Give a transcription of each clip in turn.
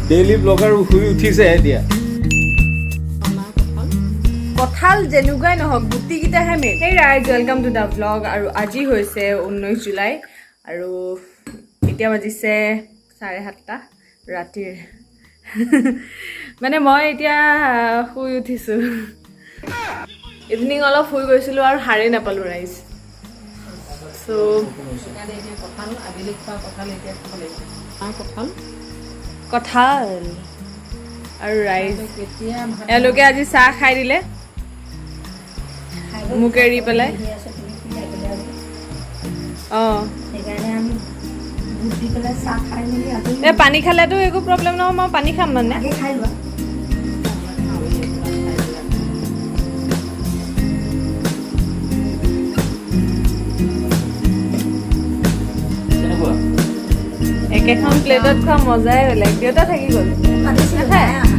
Daily blogger শুই উঠিছে এতিয়া। কঁঠাল যেনেকুৱাই নহওক, গুটিকেইটাহে মেইন। সেই ৰাইজ, welcome to the vlog. আৰু আজি হৈছে 19 জুলাই আৰু এতিয়া বাজিছে 7:30 ৰাতিৰ। মানে মই এতিয়া শুই উঠিছোঁ। ইভিনিং অলপ শুই গৈছিলোঁ আৰু সাৰেই নাপালোঁ ৰাইজ। চ' সেইকাৰণে এতিয়া কঁঠাল, আবেলি খোৱা কঁঠাল এতিয়া খাব লাগিব। আমাৰ কঁঠাল। কঁঠাল আৰু ৰাইজ কেতিয়া ভাত এওঁলোকে আজি চাহ খাই দিলে মোক এৰি পেলাই। অঁ। সেইকাৰণে আমি বুট দি পেলাই চাহ খাই মেলি আজৰি। এই পানী খালেতো একো প্ৰব্লেম নহয়, মই পানী খাম মানে। আগে খাই লোৱা। খাওঁৱেই, এইবিলাক খাই পেলাই। কেনেকুৱা? একেখন প্লেটত খোৱা মজাই বেলেগ। দেউতা থাকি গ'ল। মাতিছিলোঁ। নাখায়? নাই অহা।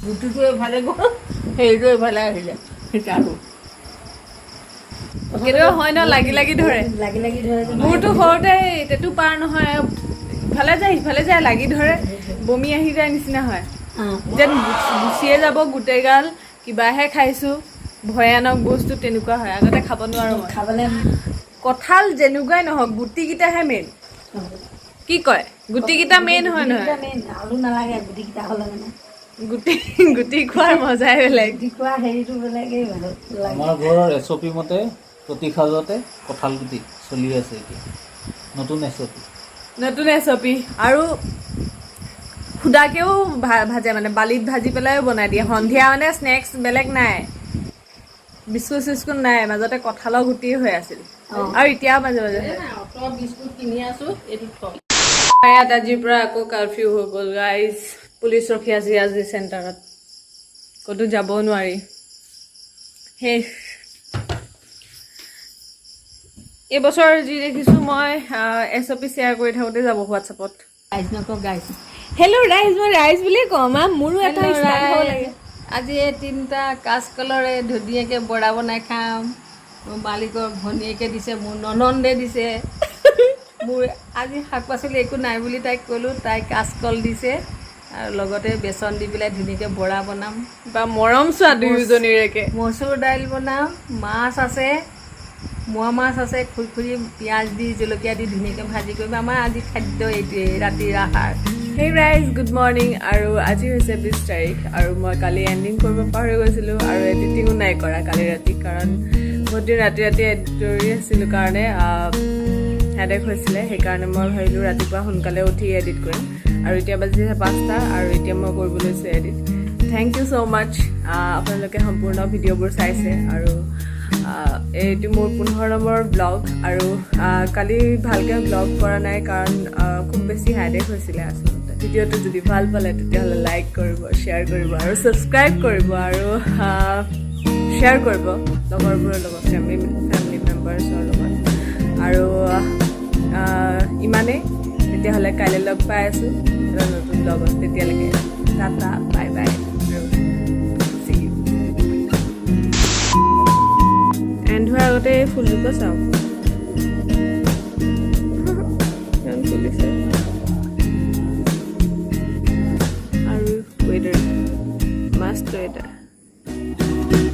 গুটিটো এইফালে গ'ল, হেৰিটো এইফালে আহিলে আৰু। কেতিয়াবা হয় ন, লাগি লাগি ধৰে। লাগি লাগি ধৰে যে। মোৰতো সৰুতে টেটু পাৰ নহয়, ইফালে যায় সিফালে যায়, লাগি ধৰে, বমি আহি যায় নিচিনা হয়। যেন গুচিয়ে যাব গোটেই গাল, কিবাহে খাইছো ভয়ানক বস্তু, তেনেকুৱা হয়। আগতে খাব নোৱাৰো মই। খাবলৈ। কঁঠাল যেনেকুৱাই নহওক, গুটিকেইটাহে মেইন। কি কয়, গুটিকেইটা মেইন হয় নহয়? মেইন, আলু নালাগে গুটিকেইটা হ'লে মানে। গুটি গুটি খোৱাৰ মজাই বেলেগ। গুটি খোৱা হেৰিটো বেলেগেই ভাল লাগে। আমাৰ ঘৰৰ এছ অ' পি মতে প্ৰতি সাজতে কঁঠাল গুটি চলি আছে এতিয়া, নতুন এছ অ' পি। নতুন এছ অ' পি। আৰু সুদাকেও ভাজে, মানে বালিত ভাজি পেলাইও বনাই দিয়ে। সন্ধিয়া মানে স্নেক্স বেলেগ নাই, বিস্কুট চিস্কুট নাই, মাজতে কঁঠালৰ গুটি হৈ আছিল। আৰু এতিয়াও মাজে মাজে হয়। অত বিস্কুট কিনি আছো, এইটো থ। ইয়াত আজিৰ পৰা আকৌ কাৰফিউ হৈ গ'ল গাইজ। পুলিচ ৰখি আছে আজি চেণ্টাৰত, ক'তো যাবও নোৱাৰি। শেষ। এইবছৰ যি দেখিছোঁ মই, এছ অ' পি শ্বেয়াৰ কৰি থাকোঁতে যাব হোৱাটছএপত। ৰাইজ নকওঁ, গাইজ। হেল্ল' ৰাইজ, মই ৰাইজ বুলিয়ে কওঁ। মা, মোৰো এটা ষ্টাইল হ'ব লাগে। আজি এই তিনিটা কাচকলৰে ধুনীয়াকৈ বৰা বনাই খাম। মোৰ মালিকৰ ভনীয়েকে দিছে, মোৰ ননন্দে দিছে। মোৰ আজি শাক পাচলি একো নাই বুলি তাইক ক'লোঁ, তাই কাচকল দিছে আৰু লগতে বেচন দি পেলাই ধুনীয়াকৈ বৰা বনাম। বা, মৰম চোৱা দুয়োজনীৰেকে। মচুৰ দাইল বনাম, মাছ আছে, মোৱা মাছ আছে, খুৰখুৰি পিঁয়াজ দি জলকীয়া দি ধুনীয়াকৈ ভাজি কৰিম। আমাৰ আজি খাদ্য এইটোৱেই, ৰাতিৰ আহাৰ। হেই ৰাইজ, গুড মৰ্ণিং। আৰু আজি হৈছে 20 তাৰিখ আৰু মই কালি এণ্ডিং কৰিব পাহৰি গৈছিলোঁ আৰু এডিটিঙো নাই কৰা কালি ৰাতি, কাৰণ বহুত দিন ৰাতি ৰাতি এডিট কৰি আছিলোঁ কাৰণে হেডেক হৈছিলে। সেইকাৰণে মই ভাবিলোঁ ৰাতিপুৱা সোনকালে উঠি এডিট কৰিম। আৰু এতিয়া বাজিছে 5টা আৰু এতিয়া মই কৰিব লৈছোঁ edit. Thank you so much, আপোনালোকে সম্পূৰ্ণ ভিডিঅ'বোৰ চাইছে। আৰু এইটো মোৰ 15 নম্বৰ ব্লগ। আৰু কালি ভালকৈ ব্লগ কৰা নাই, কাৰণ খুব বেছি হেডেক হৈছিলে আচলতে। ভিডিঅ'টো যদি ভাল পালে, তেতিয়াহ'লে লাইক কৰিব, শ্বেয়াৰ কৰিব আৰু ছাবস্ক্ৰাইব কৰিব আৰু শ্বেয়াৰ কৰিব লগৰবোৰৰ লগত, ফেমিলি মেম্বাৰ্ছৰ লগত। আৰু ইমানেই। তেতিয়াহ'লে কাইলৈ লগ পাই আছোঁ এটা নতুন ব্লগত। তেতিয়ালৈকে টাটা, বাই বাই আৰু চি ইউ। এণ্ড হোৱাৰ আগতে এই ফুলজোপা চাওক, ইমান ফুলিছে। আৰু ৱেডাৰ, মস্ত ৱেডাৰ।